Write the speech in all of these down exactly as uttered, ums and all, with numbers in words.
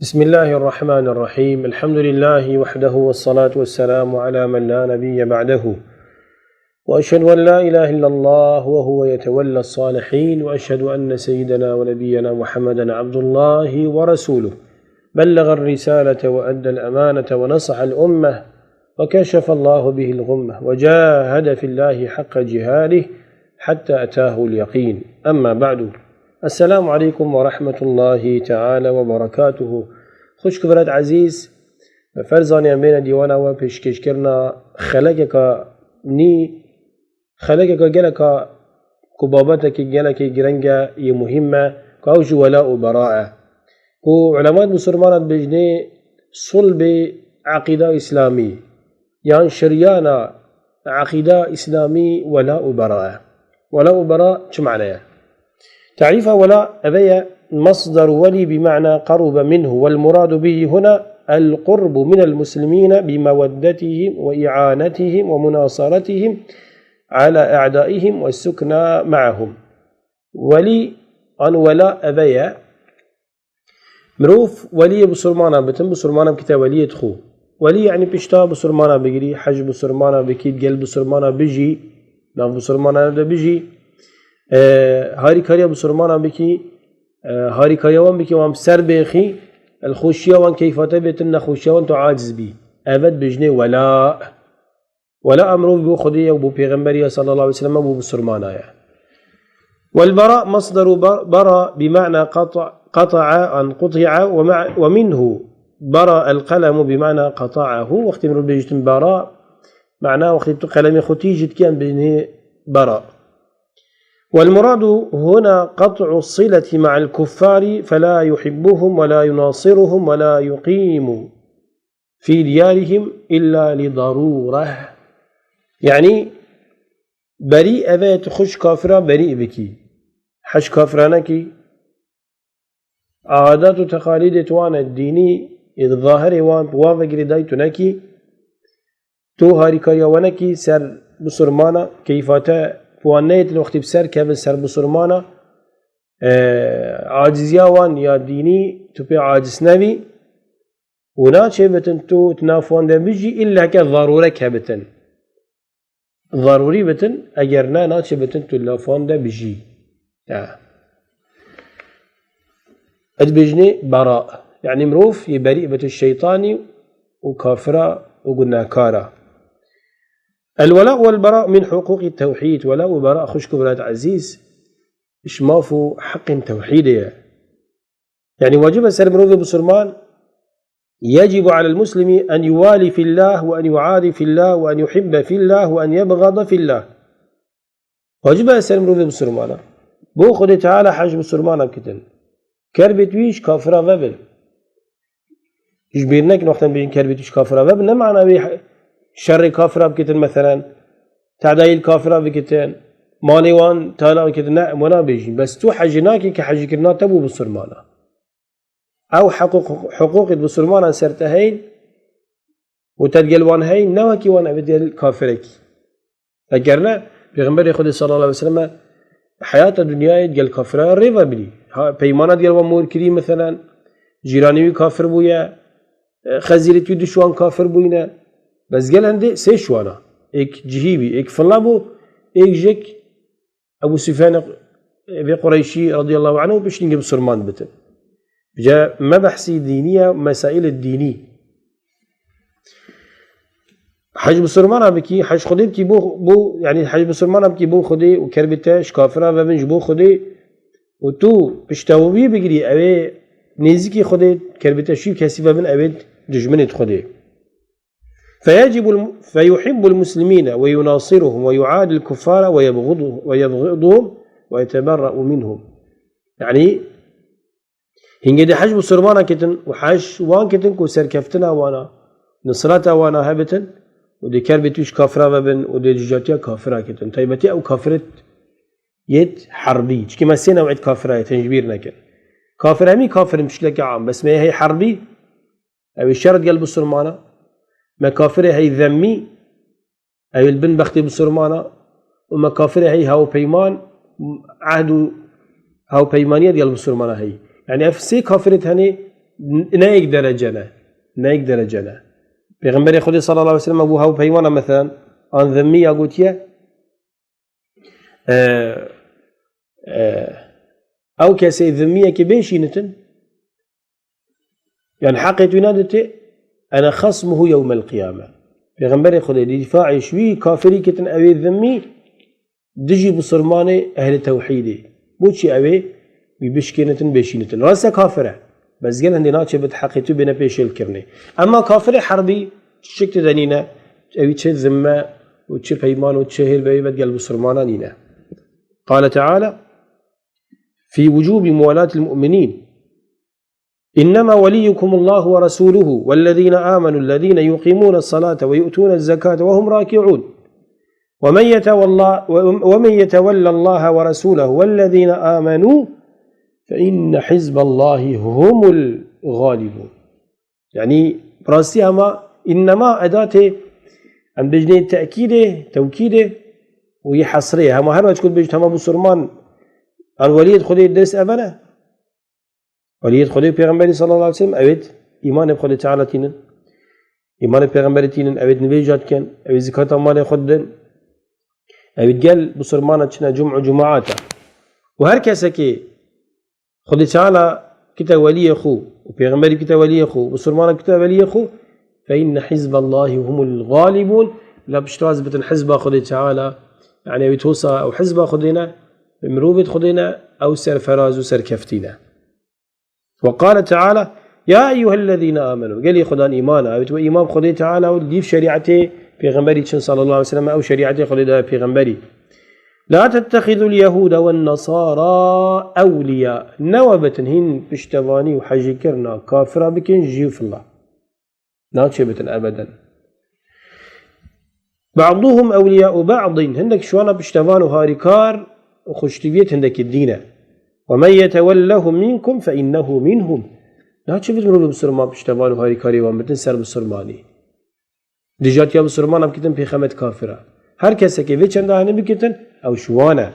بسم الله الرحمن الرحيم. الحمد لله وحده والصلاة والسلام على من لا نبي بعده. وأشهد أن لا إله إلا الله وهو يتولى الصالحين، وأشهد أن سيدنا ونبينا محمدا عبد الله ورسوله، بلغ الرسالة وأدى الأمانة ونصح الأمة، وكشف الله به الغمة، وجاهد في الله حق جهاده حتى أتاه اليقين. أما بعد. السلام عليكم ورحمة الله تعالى وبركاته. Xwişk û birayet ezîz, me ferz zanî em bêne dîwana we pêşkêşkirina xelekeka nî, xelekeka geleka ku babetekî gelekî gireng e, yê muhîm e, ku ew jî wela û bera e. Ku ulemayê Musulmanan dibêjinê sulbê eqîda Îslamî, yan şiryana eqîda Îslamî wela û bera e. Wela û bera çi mane ye? Tarîfa wela eve ye: مصدر ولي بمعنى قرب منه، والمراد به هنا القرب من المسلمين بمودتهم وإعانتهم ومناصرتهم على أعدائهم والسكنى معهم. Welî an wela eve ye: Mirov weliyê bisurmana bitin, bisurmana bikite weliyê xwe. Welî, yanî pişta bisurmana bigirî, hej bisurmana bikî, gel bisurmana bijî, nav bisurmana de bijî, e, harîkariya bisurmana bikî, e, harîkariya wan bikî, wan bi ser bêxî, el xweşiya wan keyfa te bêtin, nexweşiya wan tu aciz bî. Eve dibêjinê wela. Wela mirov bo Xwedê ye û bo Pêxemberî ye sallallahu aleyhi ve sellem, bo bisurmana ye. والبراء مصدر ب-، برا بمعنى قطع، قطع، عن قطع، ومع-، ومنه برا القلم بمعنى قطعه. Wextê mirov bêjin bera, mana wextê tu qelemê xwe tîj dikî, em bêjinê bera. والمراد هنا قطع الصلة مع الكفار فلا يحبهم ولا يناصرهم ولا يقيم في ديارهم إلا لضرورة. Yanî berî eve ye tu xwe ji kafira berî bikî. Hej kafira nekî. Adat û teqalîdê tu wan e, dînî, ê di zahirê wan, bi wan ve girêdayî tu nekî. Tu harîkariya we nekî ser bisurmana, keyfa te bi wan neyê, tu li wextî bi ser kevin ser bisurmana, e, aciziya wan ya dînî tu pê aciz nebî. Û naçê bitin tu, tu nav wan de bijî, îlleke zarûrek hebitin. Zarûrî bitin, eger ne, naçê bitin tu nav wan de bijî. Ya. Ed bêjinê bera. Yanî mirov yê berî bitin şeytanî û kafira û gunahkara. الولاء والبراء من حقوق التوحيد. Wela û bera, xwişk û birayet ezîz, ji maf û heqên tewhîdê ye. Yanî wacib e ser mirovê bisurman, يجب على المسلم أن يوالي في الله وأن يعادي في الله وأن يحب في الله وأن يبغض في الله. Wacib e ser mirovê bisurmana bo Xwedê Teala hej bisurmana bikitin. Kerbêt wî ji kafira vebin. Ji bîr nekin, wextan bêjin kerbêt wî ji kafira vebin, ne mana wê he-, şerê kafira bikitin, meselen, tedayî li kafira bikitin, malê wan tala bikitin, ne, em wena bêjin. Bes tu hejî nakî ke hejîkirina te bû bisurmana. Ew heqûq-, heqûqê bisurmanan ser te heyn û te digel wan heyn, ne wekî wan evê digel kafirekî. Eger ne, Pêxemberê Xwedê sallallahu aleyhi ve sellem heyata dinyayê digel kafira rê ve bînî. Ha, peymana digel wan mor kirî, meselen, cîranê wî kafir bûye, e, xezîrê wî diş wan kafir bûyne. Bes gel hindê sê şwana. Êk cihî bî, êk filla bû, êk jêk Ebu Sufyan vê Qureyşî radiyallahu anh û piştî hingê bisurman bitin. Vêca me behsî dînî ye, mesaîlê dînî. Hej bisurmana bikî, hej Xwedê bikî bo, bo, yanî hej bisurmana bikî bo Xwedê û kerbê te ji kafira vebin ji bo Xwedê û tu piştewî bigirî, ew ê nêzîkî Xwedê, kerbê te şî kesî vebin, ew ê dijminê Xwedê. فيجب الم-، فيحب المسلمين ويناصرهم ويعادي الكفار ويبغضه-، ويبغضهم ويتبرأ منهم. Yanî hingê de hej bisurmana kitin û hej wan kitin ku serkeftina wana, nisreta wana hebitin û dê kerbê tu ji kafira vebin û dê dijatiya kafira kitin. Taybetî ew kafiret yêt herbî. Çikî me sê new'et kafira ye, tenjbîr nekin. Kafir hemî kafirin piştgileke am. Bes me hey herbî, Ew ê şer digel bisurmana. Me kafirê hey zemmî, ew ê li bin bextê bisurmana. Û me kafirê hey hawpeyman, ehd û hawpeymaniye digel bisurmana hey. Yanî ev sê kafirê tenê N-, ne yek derece ne. Ne yek derece ne. Pêxemberê Xwedê sallallahu aleyhi ve sellem bû hewpeymana, meselen, an zimmiya gotiye, e, e, ew kesê zimmiyekê bêşînitin, yani heqê wî neditê, ene xasmuhu yewmel qiyame. Pêxemberê Xwedê dîfaê ji wî kafirî kitin, ew ê zimmî, dijî bisurmanê ehlê tewhîdê. Boçî ew ê wî bişkênitin, bêşînitin? Rast e kafir e. Bes gel hindê naçe bit heqê tu bêne pêşêlkirinê. Emma kafirê herbî çi şik tide nîne, ewî çi zimme û çi peyman û çi hêl bevê vet gel bisurmana nîne. Qale Teala, fi wucûbi muwalâtil mu'minîn. إنما وليكم الله ورسوله والذين آمنوا الذين يقيمون الصلاة ويؤتون الزكاة وهم راكعون. ومن يتولى، ومن يتولى الله ورسوله والذين آمنوا فإن حزب الله هم الغالبون. Yani, bi rastî hema, innema edatê, em bêjinê tekîdê, tewkîdê û yê hesrê. Hema her wext ku bêjit hema bisurman, an weliyê Xwedê dest evene. Weliyê Xwedê û Pêxemberî sallallahu aleyhi ve sellem, ewêt îmanê bi Xwedê Teala tînin. Îmanê bi Pêxemberî tînin, ewêt nivêja dikin, ewêt zikata malê xwe didin. Ewêt gel bisurmana çine cum'u cumaata. Û her kesekê Xwedê Teala kite weliyê xwe û Pêxemberî kite weliyê xwe û bisurmana kite weliyê xwe, fe inne hizballahî humul galibûn, la piştrast bitin hizba Xwedê Teala, yani ewêt hosa ew hizba Xwedê ne, mirovêt Xwedê ne, ew serferaz û serkeftî ne. Ve qale Teala, ya eyyuhellezîne amenû, gelî Xudan îman a, ewêt we îman bi Xwedê Teala û dîv şerîetê Pêxemberî çin sallallahu aleyhi ve sellem, ew şerîetê Xwedê daye Pêxemberî. La tettexizul yehûde wen nesara ewliya. Ne we bitin hîn piştevanî û hejîkirina kafira bikin jî û filla. Naçê bitin ebeden. Ba'duhum ewliya'u ba'din. Hindek ji wana piştevan û harîkar û xweştîviyêt hindekî dî ne. Ve men yetewellehum minkum fe innehu minhum. Naçê bit mirovê bisurman piştevan û harîkarê wan bitin ser bisurmanî. Dijatiya bisurmana bikitin pêxemet kafira. Her kesekê vê çenda hene bikitin, ew ji wan e.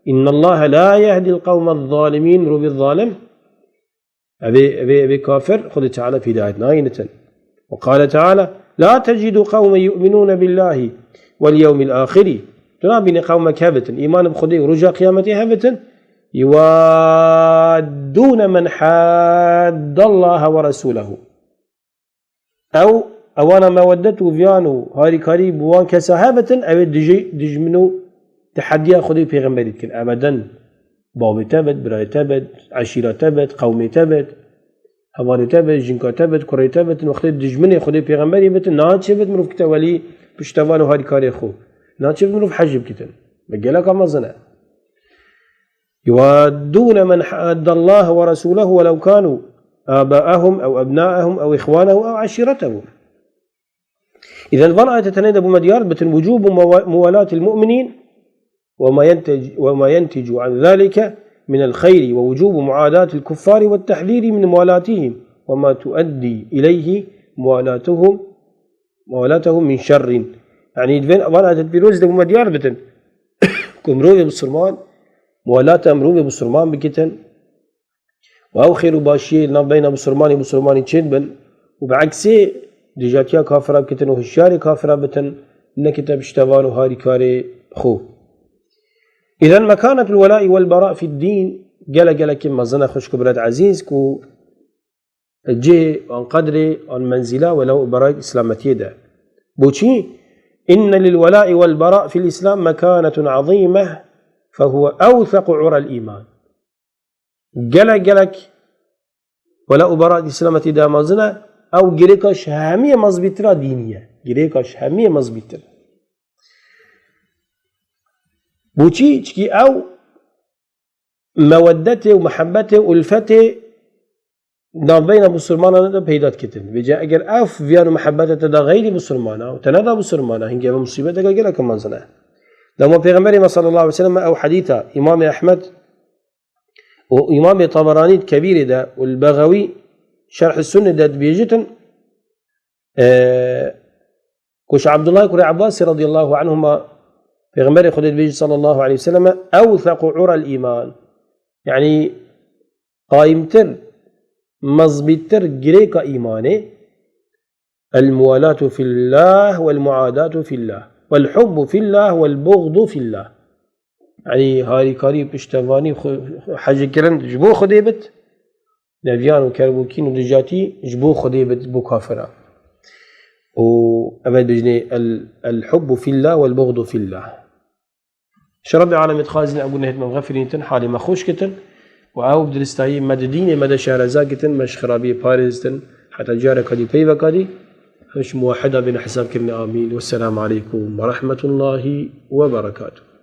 İnnallaha la yehdil qewmez zalimîn. Mirovê zalim, evê, evê, evê kafir, Xwedê Teala hidayet nayênitin. Ve qale Teala, la tecidu qewmen yu'minûne billâhi vel yewmil âxiri. Tu nabînî qewmek hebitin, îman bi Xwedê û roja qiyametê hebitin, yuwaddûne men haddallaha ve resûlehu. Ew, ewana meweddet û viyan û harîkarî bi wan kesa hebitin, ew ê dijî, dijmin û tehediya Xwedê û Pêxemberî dikin. Ebeden bavê te bit, birayê te bit, eşîra te bit, qewmê te bit, hevalê te bit, jinka te bit, kurê te bitin, wextê dijminê Xwedê û Pêxemberî bitin, naçê bit mirov kite welî piştevan û harîkarê xwe. Naçê bit mirov hej bikitin. Bi geleka mezin e. يوادون من حاد الله ورسوله ولو كانوا آباءهم أو أبناءهم أو إخوانهم أو عشيرتهم. إذن van ayetê tenê de bûme diyar bitin وجوب موا-، موالاة المؤمنين وما ينتج، وما ينتج عن ذلك من الخير ووجوب معاداة الكفار والتحذير من موالاتهم وما تؤدي إليه موالاتهم، موالاتهم من شر. Yani divên van ayetê pîroz de bûme diyar bitin. Ku mirovê bisurman, muwalata mirovê bisurman bikitin, û ew xêr û başiyê li nav beyna bisurmanî û bisurmanî çêdibin, û bi eksê dijatiya kafira bikitin û hişyarê kafira bitin, nekite piştevan û harîkarê xwe. إذن مكانة الولاء والبراء في الدين gelek gelekî mezin e xwişk û birayet ezîz, ku cihê an qedrê an menzîla wela û berayê îslametiyê de. Boçî? إن للولاء والبراء في الإسلام مكانة عظيمة فهو أوثق عرى الإيمان. Gelek gelek wela û berayê îslametiyê de mezin e, ew girêka ji hemiyê mezbîtira dînî ye. Girêka ji hemiyê mezbîtir. Boçî? Çikî ew meweddetê û mihebetê û ulfetê navbeyna bisurmanan de peyda dikitin. Vêca eger ev viyan û mihebete te da xeyrî bisurmana û te neda bisurmana, hingê ev musîbeteke gelek mezin e. Dema Pêxemberê me sallallahu aleyhi ve sellem ew hedîta Îmamê Ehmed û Îmamê Taberanî di Kebîrê de û li Bexewî Şerh Sunne de dibêjitin, e, Ku ji Abdullah kurê Abbasî radiyallahu anhuma Pêxemberê Xwedê dibêjî sallallahu aleyhi ve sellem, "Ewthequ ural îman." Yanî qayimtir, mezbîttir girêka îmanê. El muwalatu fillah wel muadatu fillah. Wel hubbu fillah wel buxdu fillah. Yanî harîkarî, piştevanî, xwe-, hecîkirin ji bo Xwedê bit. Neviyan û kerb û kîn û dijatî ji bo Xwedê bit, bo kafira. Û ev bêjinê el, el hubbu fillah wel buxdu fillah. Ji Rebbê Alemê dixwazin ew gunehêt me xefirîntin, halê me xweş kitin û ew bi diristayî me di dînê me de şareza kitin, me ji xirabiyê parêztin, heta careka dî peyveka dî, em ji muwahhida bêne hesabkirinê. Amîn. Wesselamu aleykum ve rahmetullahi ve berekatuh.